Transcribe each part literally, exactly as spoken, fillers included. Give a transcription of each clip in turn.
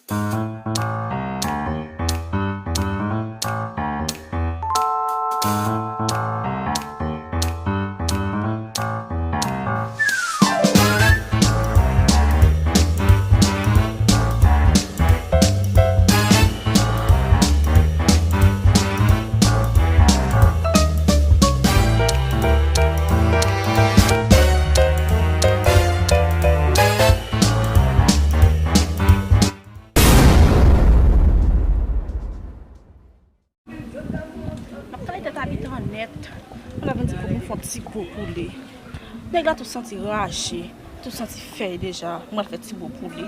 M ap travay tèt Abitan nèt. Mwen la vin di fòk m fè yon ti gwo poule. Nèg la tou santi raje, tou santi fèy deja. Mwen fè ti gwo poule.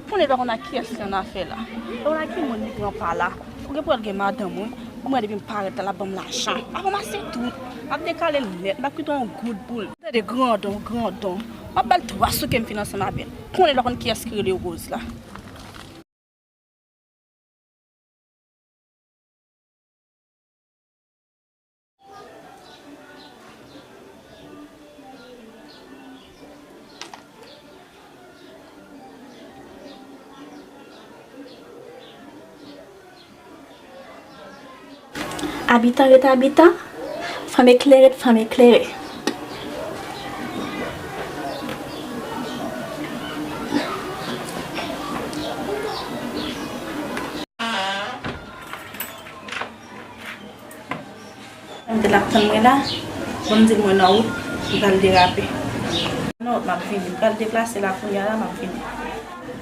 Konnen lè konn ak kiyès li annafè la. Lè konn ak ki moun li pran pa la. Ou gen pou al gen madanm ou. Mwen depi m parèt la, l ap ban m lajan. Ap ranmase tout. M ap dekale l nèt. M ap kite yon goud pou l. Tande grandon, grandon. M ap ba l twa sou ke m fin ansanm avè l. Konnen lè konn kiyès ki rele Rose la. Abitan ret abitan, fanm eklere ret fanm eklere. Mwen te l ap tann mwen la, bon, m di l mwen nan wout, m pral derape. Nan wout m ap vini, m pral deplase la kounye a la, m ap vini.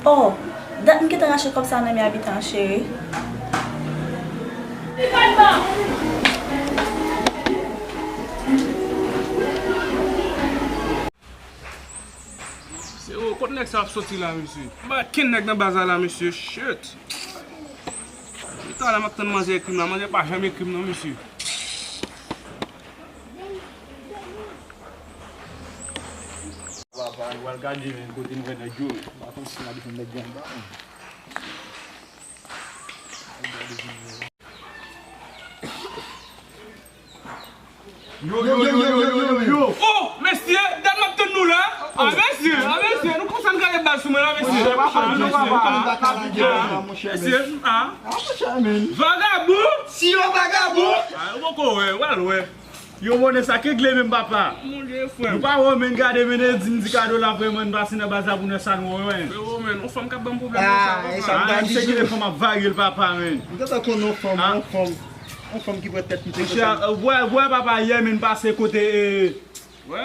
Oh, dat m gentan rache kòb sa nan men Abitan an, cheri. Se o, kot nèg sa ap soti la, mesye? M pa kenn nèg nan baz la, mesye. Shit. Talè m ap tann manzè ekri m la, manzè pa janm ekri m non, mesye. Papa, nou pral gade men kote nou wè nèg yo. M pa konn si n a bezwen nèg yo anba, men. Yo, yo, yo, yo, yo, yo, yo. Oh, mesye, dat m ap tann nou la. Ah, mesye, ah, mesye, nou konsa n gade bal sou mwen la, mesye. Ah, mesye, papa, mesye, ah. Vagabon! Si yo vagabon! Ah, yo poko wè, w al wè. Yo, monnen sa k regle menm, papa. Mon Dieu, frè m. Nou pa wè, men, gade, men, di m di kado la, vrèman, n pase nan baz la pou n wè sa nou wè, men. Frero, men, yon fanm k ap ban m pwoblèm konsa, papa. Ah, misye kite fanm ap varye l, papa, men. M gentan konnen yon fanm, yon fanm. Yon fanm ki pran tèt misye konsa. Monchè, ou wè, ou wè papa yè, men, pase kote, eh,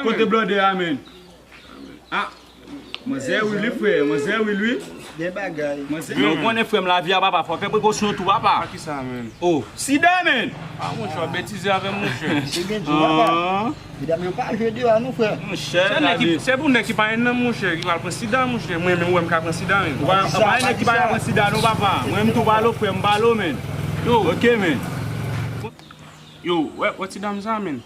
kote blòdè a, men. Ah, manzè wi li, frè, manzè wi li. Gen bagay. Manzè, men, ou konnen, frè m, lavi a, papa, fò fè prekosyon tou, papa. A kisa, men? Oh, sida, men. Ah, monchè, w ap betize avè m, monchè. Se gen di, papa. Medam yo pa jwe deyò a non, frè. Monchè, gade. Se pou nèg ki pa gen nanm, monchè, ki pral pran sida, monchè. Mwen menm, ou wè m ka pran sida, men. Ou pa, pa gen nèg ki pa ka pran sida non, papa. Mwen menm tou, balo, frè m, balo, men. Yo. Ok, men. Yo, wè, wè ti dam sa, men.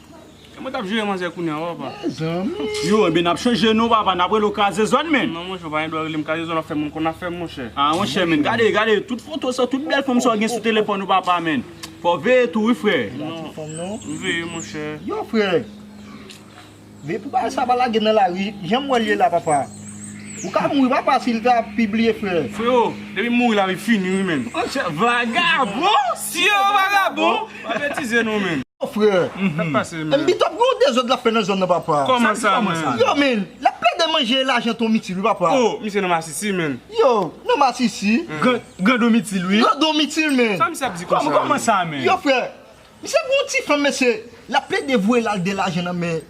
E mwen t ap jere manzè kounye a, papa. Mezanmi. Yo, ebyen, n ap chanje non, papa. N ap rele w Kazezòn, men. Non, monchè, ou pa gen dwa rele m Kazezòn, w ap fè moun konn afè m, monchè. Ah, monchè, men. Gade, gade. Tout foto sa, tout bèl fanm sa w gen sou telefòn ou, papa, men. Fò w veye tou, wi, frè. Non. M veye, monchè. Yo, frè. Veye pou bagay sa pa lage nan lari. Jan m wè l ye la, papa. Ou ka mouri, papa, si l ta pibliye, frè. Frero, depi m mouri, lavi fini, wi, men. Monchè, vagabon! Si yo vagabon, pa betize non, men. Yo, frè. Sa k pase, men? M Bitòp, gen yon dezòd l ap fè nan zòn nan, papa. Kòman sa, men? Yo, men, l ap plede manje lajan Ton Mitil, wi, papa. Oh, misye nan masisi, men. Yo, nan masisi. Gran-, grandon Mitil, wi. Grandon Mitil, men. Sa misye ap di konsa, men? Kòman sa, men? Yo, frè. Misye gon ti fanm, mesye, l ap plede voye l al de lajan nan men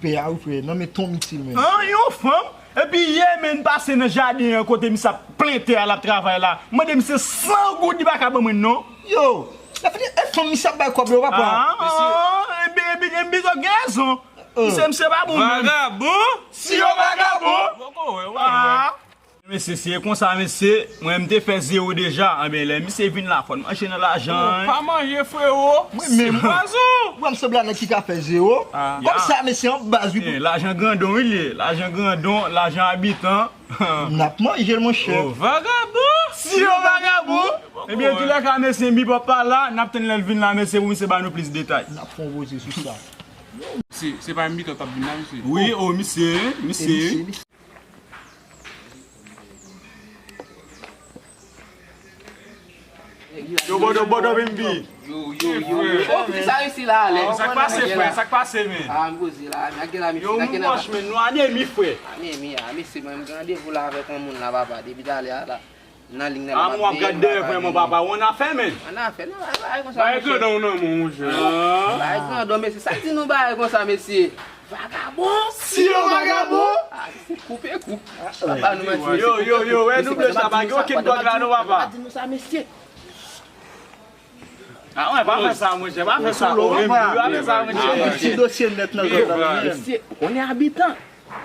pè a, wi, frè, nan men Ton Mitil, men. An, yon fanm? Epi yè, men, n pase nan jaden an kote misye ap plen tè a, l ap travay la. M mande misye san goud, li pa ka ban mwen, non. Yo, l ap fini, e fanm misye ap bay kòb yo, papa. Ah, ah, epi, epi, epi, misye gen rezon. Misye, misye pa bon, men. Vagabon? Si yo vagabon. Poko wè, wè. Ah. Mesye, si e konsa, mesye, mwen m te fè zewo deja, anben, lè misye vin la, fò n manje nan lajan an. Pa manje, frero. Mwen menm. Pwazon. Mwen m sanble a nèg ki ka fè zewo. Ah. Kòm sa, mesye, an baz, wi. Eh, lajan grandon, wi, li ye. Lajan grandon, lajan abitan. N ap manje l, monchè. Oh, vagabon. Si yo vagabon. Ebyen, toulèka, mesye, m Bitòp pa la, n ap tann lè l vin la, mesye, pou misye ba nou plis detay. N ap fè yon poze sou sa. Se, se pa M Bitòp k ap vin la, mesye? Wi, oh, misye, misye. Yo, bòdò, bòdò, bimbi. Yo, yo, yo, yo. Oh, kisa isi la, ale? Sa k pase, frè? Sa k pase, men? Ah, m poze la, men ak gen la, men. Yo, mouch, men, nou anemi, frè. Anemi, ah, mesye, mwen, m gen randevou la avèk yon moun la, papa, depi talè a la. Nan liy nan, ah, m ap gad dèyè, frè, mwen, papa, ou annafè, men. Annafè, non, bagay konsa, bagay grandon nan, mon, monchè. Bagay grandon, mesye. Sa k di nou bagay konsa, mesye? Vagabon! Si yo vagabon! Ah, koupe kou. Papa, nou manti, mesye. Yo, yo, yo, wè, nou ble sa, pa gen okenn dwòg la, non, papa. Pa di nou sa, mesye. Ah, wè, pa fè sa, monchè, pa fè sa. Oh, menm, pa fè sa, monchè. Ti dosye nèt nan zòn nan, mesye, ou konnen abitan.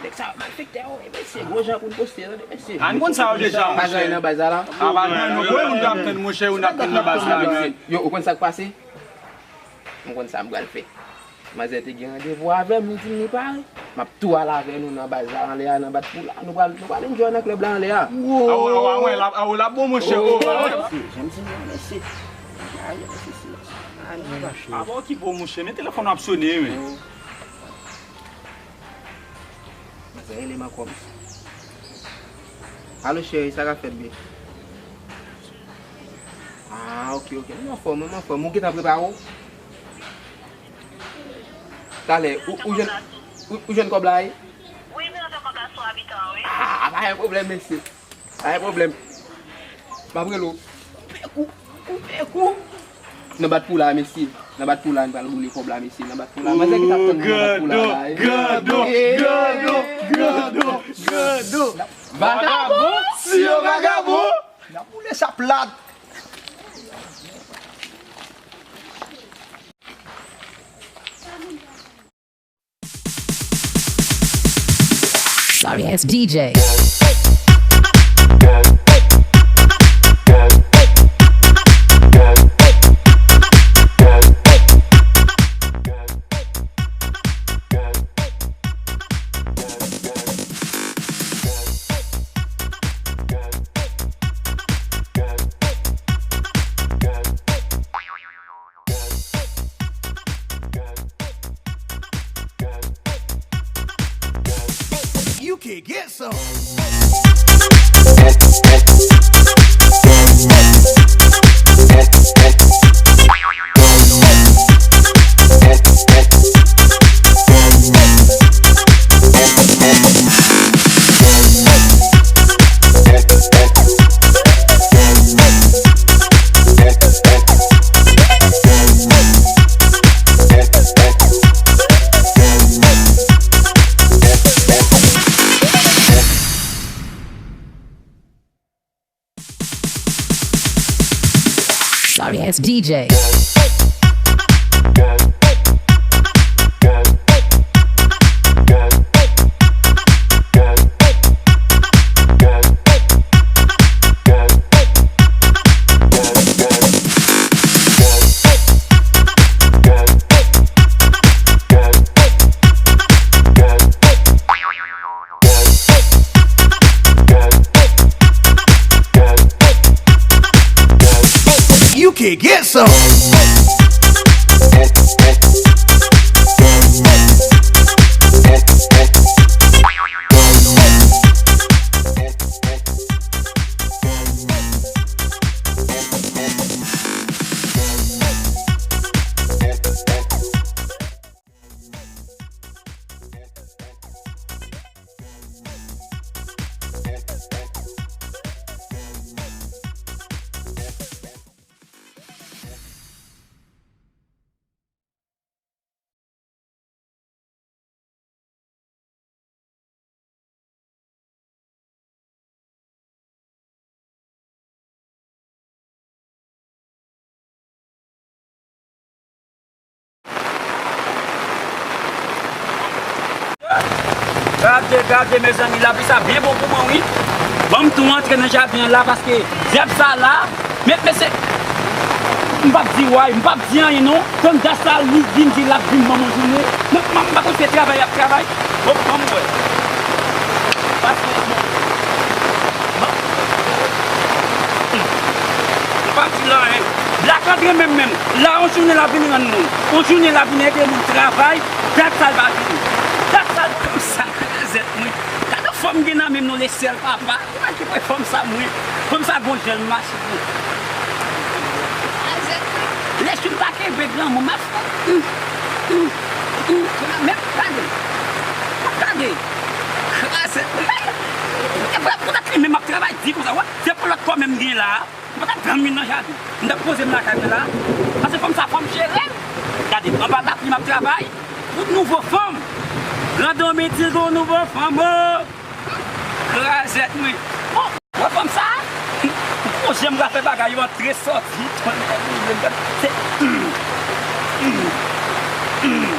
Nèg sa yo malfektè, wi, mesye, gwo jan pou n poste, tande, mesye. Ah, n konn sa yo deja, monchè. Pa gen nan baz la. Ah, pa gen, nou, wè, moun k ap tann, monchè, moun ap tann nan baz la, men. Yo, ou konn sa k pase? M konn sa m pral fè. Manzè te gen randevou avè m, li di m li pare. M ap tou al avè nou nan baz la, anlè a, nan Bat Pou la. Nou pral, nou pral enjoy nan klèb la, anlè a. Awo, awo, awo, l ap, awo, l ap bon, monchè. Oh, oh, oh. Mesye, jan m di nou, mesye. Ayo, mesye, si. Ah, bon, ki bon, monchè. Men telefòn w ap sone, wi. Manzè rele m ankò, mesye. Alo, cheri, sa k ap fèt, babe? Ah, ok, ok. M anfòm, m anfòm. Ou gentan prepare w? Talè, ou, ou jwenn, ou, ou jwenn kòb la, wi? Wi, m jwenn kòb la sou abitan an, wi. Ah, pa gen pwoblèm, mesye. Pa gen pwoblèm. M ap rele w. Koupe kou, koupe kou. Nan Bat Pou la, mesye. Nan Bat Pou la, n pral boule kòb la, mesye. Nan Bat Pou la. Manzè ki t ap tann mwen nan Bat Pou la, la, eh. Grandon, grandon, grandon, grandon. Vagabon, si yo vagabon. N ap boule sa plat. Sorry ass D J. You can get some. Sorry ass D J. You can get some. Gade, gade, mezanmi, lapli sa byen bon pou mwen, wi. Ban m tou antre nan jaden an la, paske zèb sa la, men, mesye, m p ap di way, m p ap di anyen, non. Tann dat sa, li vin di l ap vin ban mwen jounen. Mwen, m pa konn se travay y ap travay. Bon, ban m wè. Paske, bon. Bon. M p ap di l anyen. Black André menm, menm. La, yon jounen l ap vin rann moun. Yon jounen l ap vin ede moun travay. Dat sa l va vini. Dat sa l, sa, zèt mwen. Gade fòm gen nan menm non, le sèl papa. Ou wè ki fè fòm sa mwen. Fòm sa gon jèn mache. Pe granmoun, m ap fè. Hum, hum, hum. Men gade. Gade. Krazèt. E vre, poutèt li menm m ap travay di konsa, wè. Se pou lòt kò menm m gen la. M pa t ap janm vin nan jaden. M t ap poze m lakay mwen la. Paske fanm sa, fanm jere m. Gade, anba lapli m ap travay. Tout nouvo fanm. Grandon Mitil gon nouvo fanm, o. Krazèt mwen. Bon, wè fanm sa? Bon, jan m ka fè bagay yo antre sòti. Se, mm, mm, mm.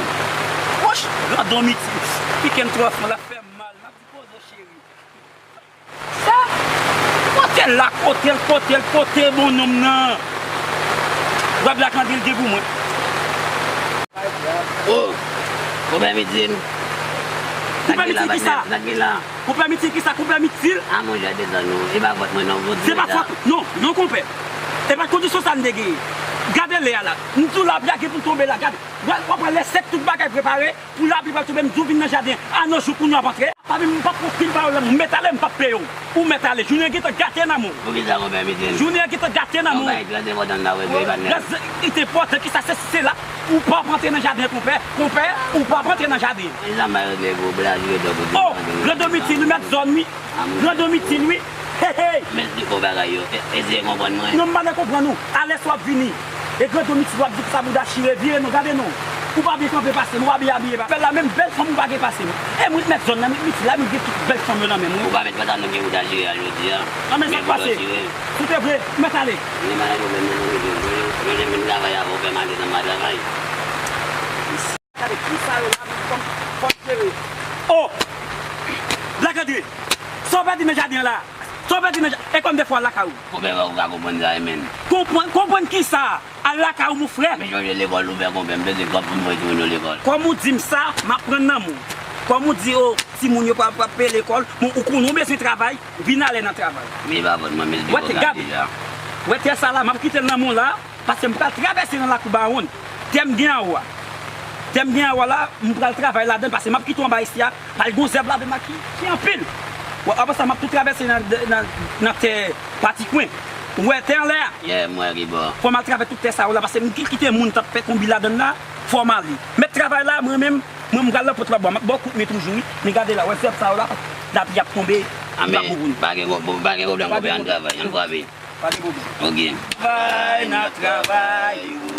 Woch, Grandon Mitil. Piken twò fò, l ap fè m mal. M ap di poze w, cheri. Sa? Kote l la, kote l, kote l, kote bonnonm nan? W ap lakandil gen pou mwen. O, konpè Mitil. Konpè Mitil kisa? Sa k gen la? Konpè Mitil kisa? Konpè Mitil? A monchè, desann ou. E pa fòt mwen non, Bondye. Se pa fòt, non, non, konpè. E pa kondisyon sa n te genyen. Gade lè a la. M di w lapli a gen pou l tonbe la. Gade. W ap wè lè sèk tout bagay prepare. Pou lapli pral tonbe, m di w vin nan jaden. A no jou kounye a w ap antre. Papi, m p ap pran pil pawòl nan men w. M mèt ale, m p ap peye w. Ou mèt ale. Jounen an gentan gate nan men w. Poukisa konpè Mitil? Jounen an gentan gate nan men w. Yon bagay trè enpòtan n ap regle, patnè. Trè enpòtan, kisa se, se la. Ou p ap antre nan jaden, konpè. Konpè, ou p ap antre nan jaden. Kisa m ap regle pou w, pou l asire dòk ou? O, Grandon Mitil, ou mèt zòn, wi. Grandon Mitil, wi. Hey, hey. Men li fò bagay yo. E, eseye konprann mwen. Non, m pa nan konprann ou. Alès w ap vini. E Grandon Mitil w ap di sa bouda chire, vire non, gade non. Ou pa byen kanpe pase m, ou pa byen abiye pase m. Bèl la menm, bèl fanm ou pa gen pase m. E mwen mèt zòn nan, mwen Mitil la, mwen gen tout bèl fanm yo nan men mwen. Ou pa mèt pantalon gen bouda chire a jodi a. An men sa k pase. Si w te vre, ou mèt ale. Li pa gen pwoblèm non, non, non, non. Yo, yo, yo, yo, yo, travay avè w, fè m ale nan travay. Gade, kisa yo la menm, fò m, fò m jere. O! Lakandre! Sa w pèdi nan jaden an la? Sa w pèdi nan jaden? E konbyen de fwa al lakay ou? Konbyen fwa ou ka konprann sa, e menm? Konprann, konprann kisa? Al lakay ou, mon frè. Men chonje lekòl ouvè, konbyen m bezwen kòb pou m voye timoun yo lekòl. Kòm ou di m sa, m ap pran nan men w. Kòm ou di, o, timoun yo pral, pral peye lekòl, bon, ou konnen w bezwen travay, vin ale nan travay. Men e pa fòt mwen, men se deja. Wè tè sa la, m ap kite l nan men w la. Paske m pral travèse nan lakou Bawon. Tè m gen anwo a. Tè m gen anwo a la, m pral travay ladan l, paske m ap kite w anba isi a, pral gon zèb ladan l la ki, ki anpil. Wè, apre sa, m ap tou travèse nan, nan, nan tè Patikwen. Ou wè tè anlè a? Yeah, m wè ki bò. Fò m al travèse tout tè sa yo la, paske m ki-, kite moun t ap fè konbi ladan l la, fò m ale. Mèt travay la, mwen menm, mwen m pral nan pòt la bò, m ap ba w kout men toujou, wi. Men gade la, wè zèb sa yo la, lapli ap tonbe, li pa bon pou nou. Pa gen, pa gen pwoblèm, konpè, ann travay, ann frape. Pa gen pwoblèm. Ok. Travay, n ap travay, o.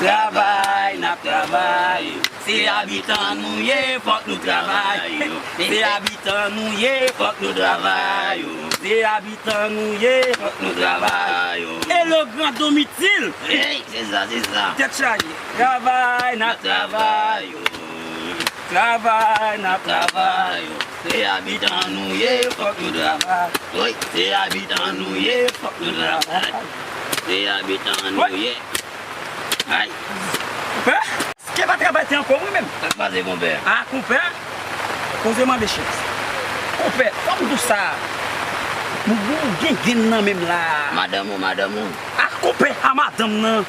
Travay, n ap travay, o. Se abitan nou ye, fòk nou travay, o. Se abitan nou ye, fòk nou travay, o. Se abitan nou ye, fòk nou travay, o. Elo, Grandon Mitil. Hey, se sa, se sa. Tèt chaje. Travay, n ap travay, o. Travay, n ap travay, o. Se abitan nou ye, fòk nou travay. Wi, se abitan nou ye, fòk nou travay. Se abitan nou ye. Ay. Konpè, èske pa travay tè ankò, mwen menm? Sa k pase, konpè? A, konpè, poze mande chèz. Konpè, fò m di w sa. M gen, gen, gen nan men m la. Madanm ou, madanm ou? A, konpè, a madanm nan.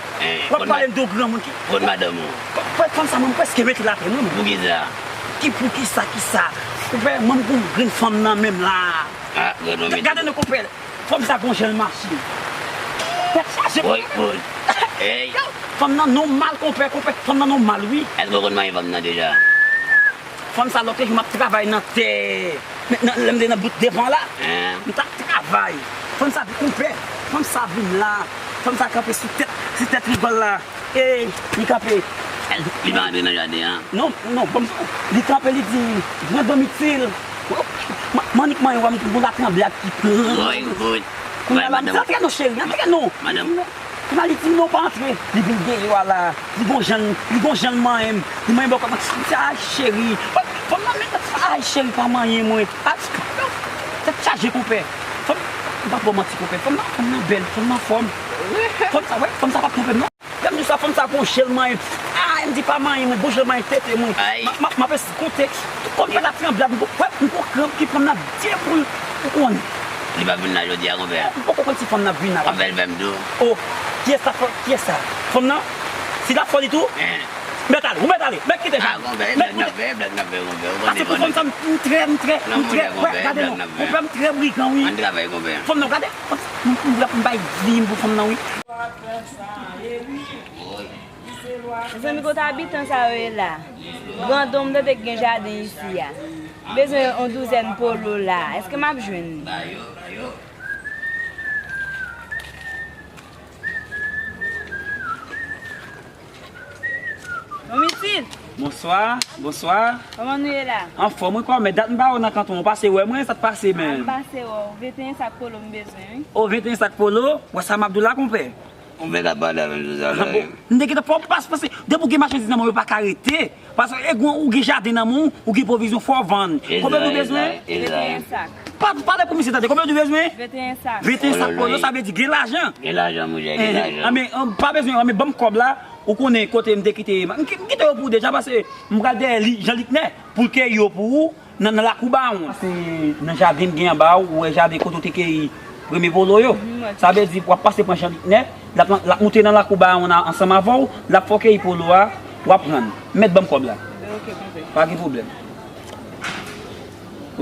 W ap pale m de yon granmoun ki. Kot madanm ou? Konpè, fanm sa, mwen, m prèske mete l atè, mwen menm. Poukisa? Ki, poukisa, kisa? Konpè, mwen, m gon grenn fanm nan men m la. A, grenn fanm. Gade non, konpè. Fanm sa gon jan l mache. Tèt chaje. Woy, woy. Ey. Fanm nan nòmal, konpè, konpè. Fanm nan nòmal, wi. Èske w konn manyen fanm nan deja? Fanm sa, lòt jou, m ap travay nan tè. Nan, nan, lè m te nan bout devan la. Hen. M t ap travay. Fanm sa, konpè. Fanm sa vin la. Fanm sa kanpe sou tèt, sou tèt rigòl la. E, li kanpe. Li pa antre nan jaden an? Non, non, bon, li kanpe, li di, Grandon Mitil. M, m annik manyen w, m gon latranblad ki pran. Woy, woy. Kounye a la, m di, antre non, cheri, antre non. Madanm. Kounye a, li di, non, pa antre. Li vin deyò a la. Li gon jan, li gon jan l manyen m. Li manyen m bò kòman. M di, ay, cheri. Fanm nan, men, ay, cheri, pa manyen mwen. Tèt chaje, konpè. Fanm, m p ap ba w manti, konpè. Fanm nan, fanm nan bèl, fanm nan anfòm. Fanm sa, wè, fanm sa p ap twonpe m, non. Lè m di w sa, fanm sa gon je l manyen. Ay, m di pa manyen mwen, gon je l manyen tete mwen. Ay. M ap, m ap, m ap eskonte. Tout kò m fè latranblad, m gon, wè, m gon kranp ki pran m nan de boul, ou konnen. Li pa vin la jodi a, konpè? M poko konn si fanm nan ap vin la. W ap fè l fè m tou. O, kiyès sa, kiyès sa? Fanm nan? Si l ap fè li tou? Hen. Mèt ale, ou mèt ale, mèt kite jaden. A, konpè, e blòk n ap fè, e blòk n ap fè, konpè. Ou konnen, fanm sa, m trè, m trè, m trè, wè, gade non. Konpè, m trè brigan, wi. Ann travay, konpè. Fanm nan, gade. M, m, m bay vi m pou fanm nan, wi. Woy. Mezanmi, kote abitan sa yo ye la? Grandon, m tande k gen jaden isi a. M bezwen yon douzèn polo la. Èske m ap jwenn li? Bon, Mitil. Bonswa, bonswa. Kòman nou ye la? Anfòm, wi, kòmè. Dat m pa wè w nan kanton an. Ou pase wè mwen, sa k pase, menm? M pase wè w. Venteyen sak polo m bezwen, wi. O, venteyen sak polo? Wè sa m ap di w la, konpè? Ou vle ka pale avè m sou sa la, wi. M te gentan fè w pas, paske depi w gen machandiz nan men w, yo pa ka rete. Paske e gwo, ou gen jaden nan men w, ou gen pwovizyon, fò w vann. Konbyen w bezwen? Venteyen sak. Pa, pale pou misye tande. Konbyen w bezwen? Venteyen sak. Venteyen sak polo, sa vle di gen lajan. Gen lajan, monchè, gen lajan. Anben, pa bezwen, anben, ban m kòb la. Ou konnen kote m te kite, m, m kite yo pou ou deja, paske m pral dèyè li, Jan Liknè, pou l keyi yo pou ou. Nan, nan lakou Bawon. Se nan jaden m gen anba a, ou wè jaden kote w te keyi premye polo yo. Mhm, m wè. Sa vle di, w ap pase pran Jan Liknè, l ap, l ap moute nan lakou Bawon an ansanm avè w, l ap fè w keyi polo a, w ap pran. Mèt ban m kòb la. Ok, konpè. Pa gen pwoblèm.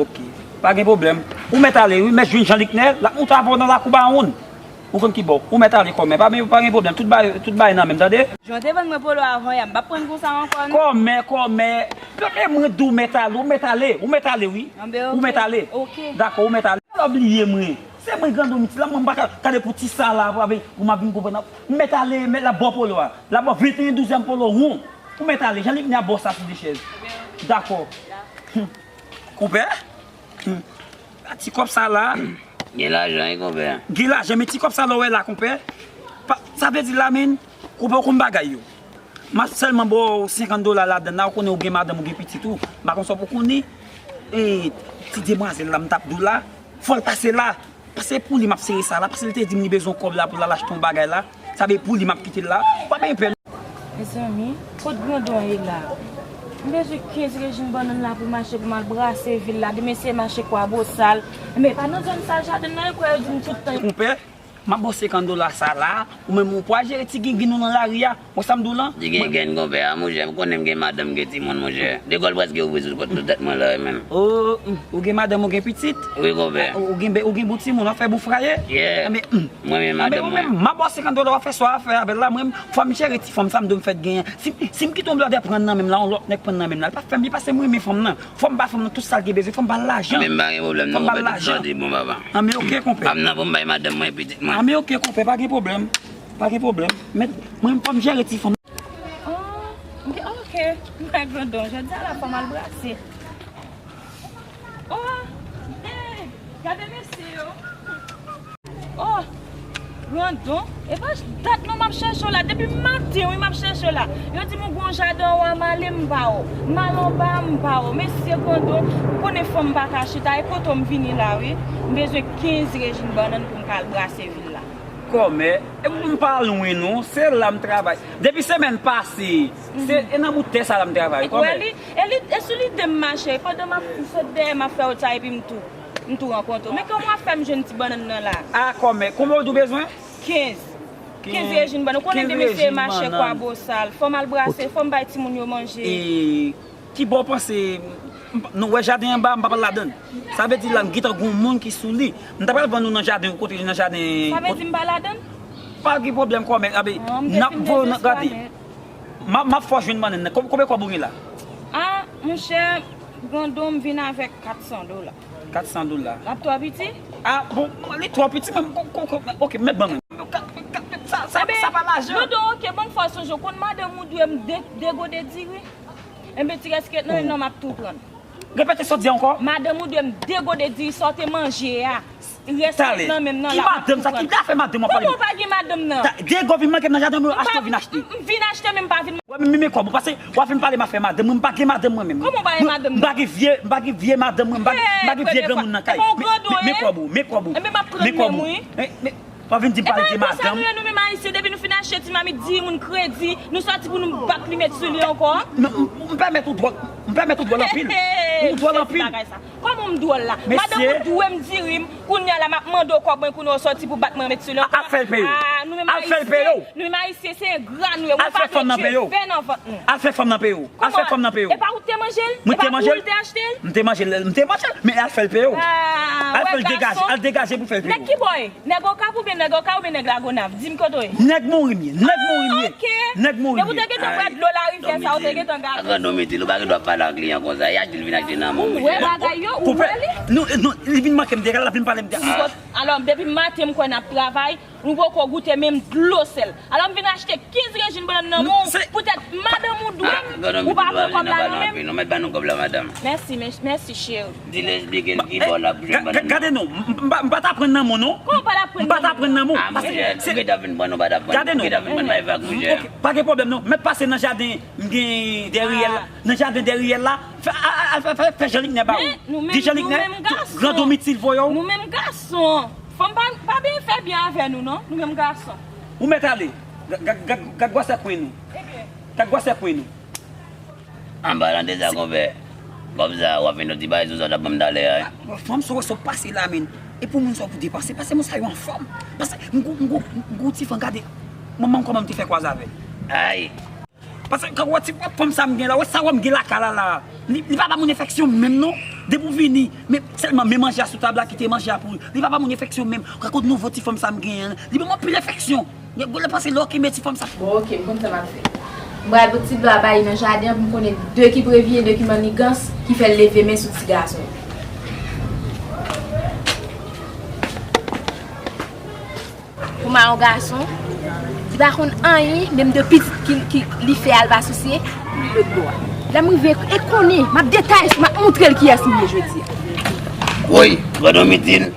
Ok. Pa gen pwoblèm. Ou mèt ale, wi, mèt jwenn Jan Liknè, l ap moute avè w nan lakou Bawon. Ou konn ki bò. Ou mèt ale kòmè. Pa, pa gen pwoblèm. Tout bagay, tout bagay nan men m, tande? Jan w te vann mwen polo avan yè, m p ap pran l konsa ankò, non. Kòmè, kòmè. Pèpè mwen di w mèt ale, ou mèt ale, ou mèt ale, wi. Anben, ok. Ou mèt ale. Ok. Dakò, ou mèt ale. Ala w bliye mwen. Se mwen Grandon Mitil la, mwen m pa ka gade pou ti sa la, pou, pou m ap vin konprann. M mèt ale, mèt la bò polo a. La bò venteyen douzèm polo won. Ou mèt ale. Jan Liknè ap bò sa sou de chèz. Dakò. Hum. Konpè? Hum. A ti kòb sa la. Gen lajan, wi, konpè. Gen lajan, men ti kòb sa la w wè la, konpè. Pa, sa vle di la, men, konpè, ou konn bagay yo. M ap sèlman ba w senkant dola ladann la, ou konnen ou gen madanm, ou gen pitit ou. M pa konn sa w poko konnen. E, ti demwazèl la, m t ap di w la, fò l pase la. Paske pou li m ap sere sa la, paske li te di m li bezwen kòb la pou l al achte yon bagay la. Sa vle pou li m ap kite l la. Pa benyen pè. Mezanmi, kot Grandon ye la? M bezwen kenz rejim bannann la pou mache, pou m al brase vil la. Demen se mache Kwabosal. Men pa nan zòn sa jaden nan, e kwè yo di m tout tan. Konpè, m ap ba w senkant dola sa la, ou menm ou pral jere ti gingin ou nan lari a. Wè sa m di w lan? Ti gingin, konpè, a monchè, m konnen m gen madanm, m gen timoun, monchè. Lekòl prèske ouvri sou kont sou tèt mwen la, wi, menm. O, hum, ou gen madanm, ou gen pitit? Wi, konpè. Ou gen, ou gen bon timoun, w ap fè bon fraye? Yeah. Anben, hum. Mwen menm, madanm mwen. Anben, ou menm, m ap ba w senkant dola, w ap fè sa w ap fè avè l la, mwen menm, fò m jere ti fanm sa m dwe m fèt genyen. Si, si m kite yon blòdè pran nan men m la, yon lòt nèg pran nan men m la, li p ap fè m, li pase m renmen fanm nan. Fò m ba fanm nan tout sa l gen bezwen, fò m ba l lajan. Anben, m pa gen pwoblèm, non, konpè, tout sa di bon, papa. Anben, ok, konpè. Anben, fò m bay madanm mwen, pitit mwen. Anben, ok, konpè, pa gen pwoblèm. Pa gen pwoblèm. Men, mwen, fò m jere ti fanm. Oh, ok, ok. M pa Grandon, jodi a la fò m al brase. Oh, hey, gade mesye yo. Oh, Grandon, e pa dat non m ap chèche w la. Depi maten, wi, m ap chèche w la. Yo di m ou gon jaden anwo a, m ale, m pa wè w. M al anba, m pa wè w. Mesye Grandon, ou konnen fanm pa ka chita. E kote w m vini la, wi. M bezwen kenz rejim bannann pou m ka al brase vil la. Kòmè, e m pa lwen non, se la m travay. Depi semèn pase, se, e nan bout tè sa la m travay, kòmè. Wè li, e li, e sou lide m mache, pandan m ap sot dèyè m ap fè wout sa epi m tou, m tou rankontre w. Men kòman w ap fè m jwenn ti bannann nan la? A, kòmè, konbyen w di w bezwen? Kenz. Kenz rejim bannann. Ou konnen demen se mache Kwabosal. Fò m al brase, fò m bay timoun yo manje. E, Kibò w panse, m, m, nou wè jaden anba, m pa pral ladann. Sa vle di la, m gentan gon moun ki sou li. M ta pral vann ou nan jaden, ou kote li nan jaden. Sa vle di m pa ladann? Pa gen pwoblèm, kòmè, anben, n ap voye w nan gade. M ap, m ap fè w jwenn bannann nan. Konb-, konbyen kòb ou gen la? A, monchè, Grandon, m vin avèk kat san dola. Kat san dola. L ap twò piti? A, bon, li twò piti, men, ko, ko, ko, ok, mèt ban mwen. Kat, kat, sa, sa, sa pa lajan. Grandon, ok, bon, fò w sonje, ou konn madanm ou dwe m de, de gode diri. Enben, ti rès ki ret nan men m nan, m ap tou pran. Repete sa w di ankò. Madanm ou dwe m de gode diri sa w te manje a. Rès ki ret nan men m nan la, m ap tou pran. Ki madanm sa? Ki afè madanm w ap pale? Kòman w pa gen madanm nan? De gò vin manke m nan jaden, m achte, w vin achte. M vin achte, men m pa vin. Wè, men, men kòb ou pase, w ap vin pale m afè madanm mwen, m pa gen madanm mwen menm. Kòman w pa gen madanm nan? M pa gen vye, m pa gen vye madanm mwen, m pa gen, m pa gen vye granmoun nan kay. Men, men kòb ou, men kòb ou. Enben, m ap pran men m, wi. Men, men, W ap vin di m pale de madanm. E pa konsa nou ye, nou menm Ayisyen, depi nou fin achte ti mamit diri moun kredi, nou sòti pou nou bat li met sou li ankò. Non, m, m pèmèt ou dwòl, m pèmèt ou dwòl anpil. Ou dwòl anpil. Kòman m dwòl la? Madanm ou dwe m diri m, kounye a la m ap mande w kòb mwen, kounye a w sòti pou bat mwen met sou li ankò. Al fè l peye w. A, nou menm Ayisyen, nou menm Ayisyen se engra nou ye. Ou pa gen dye vè nan vant nou. Al fè fanm nan peye w. Al fè fanm nan peye w. Al fè fanm nan peye w. E pa ou ki te manje l? Mwen ki te manje l? E pa ou ki te achte l? M te manje l, m te manje l, men al fè l peye w. A, al fè l degaje, al degaje pou fè l peye w. Nèg ki bò ye? Nèg Okap oubyen Nèg Okay oubyen nèg Lagonav? Di m kote w ye. Nèg Monri m ye. Nèg Monri m ye. Ah, ok. Nèg Monri m ye. Depi w te gentan wè dlo larivyè sa, ou te gentan gade. Grandon Mitil, ou pa gen dwa pale ak li an konsa. E Atil vin achte nan men w, monchè. Ou wè bagay yo, ou wè li? Non, non, li vin manke m deja, l ap vin pale m deja. Alò, depi maten m kwè n ap travay, nou poko goute menm dlo sèl. Alò, m vin achte kenz rejin bannann nan men w, poutèt madanm ou dwe m, ou pa pran kòb la nan men m. Non, mèt ban nou kòb la, madanm. Mèsi, mèsi, cheri. Di l esplike l ki bò l ap jwenn bannann nan. Gade non, m pa t ap pran nan men w non. Kòman w pa t ap pran nan men m? M pa t ap pran nan men w. Ah, monchè, ou gentan vin pran, ou pa t ap pran. Gade non. Ou gentan vin pran nan men w, monchè. Ok, pa gen pwoblèm non. Mèt pase nan jaden, m gen dèryè l la. Nan jaden dèryè l la. Fè, a, a, a, fè, fè, fè jan Liknè ba ou. Di jan Liknè, Grandon Mitil voye w. Nou menm gason. Fanm pa, pa byen fè byen avè nou non. Nou menm gason. Ou mèt ale. Gad, gad, gad, gad gwasè kwen nou. Gad gwasè kwen nou. An palan de sa, konpè, kòb sa, w ap fè yon ti bagay sou sa w t ap ban m talè a, wi. Bon, fanm sa w wè sa w pase la, menn. E pou moun sa w pou depanse, pase moun sa yo anfòm. Pase, m gou, m gou, m gou ti fan gade. Manman m kòman m te fè kwaze avè l. Ay. Pase, kan w wè ti fanm sa m gen la, wè sa w wè m gen lakay la la. Li, li pa ba moun enfeksyon menm non. Depi w vini, men sèlman men manje a sou tab la, kite manje a pouri. Li pa ba moun enfeksyon menm. Rakont nouvo ti fanm sa m genyen an, li ban m anpil enfeksyon. Gen gwo lè pase lè w kenbe ti fanm sa. Bon, ok, m konn sa m ap fè. M pral pot ti dlo a ba li nan jaden an pou m konnen de ki prevye, de ki mannigans ki fè l leve men sou ti gason. Pou m a yon gason, li pa konn anyen, menm de pitit ki, ki li fè a, l pa sousye, li pot dlo a. Lè m rive, e konnen, m ap detay, m ap montre l kiyès m ye jodi a. Woy, Grandon Mitil.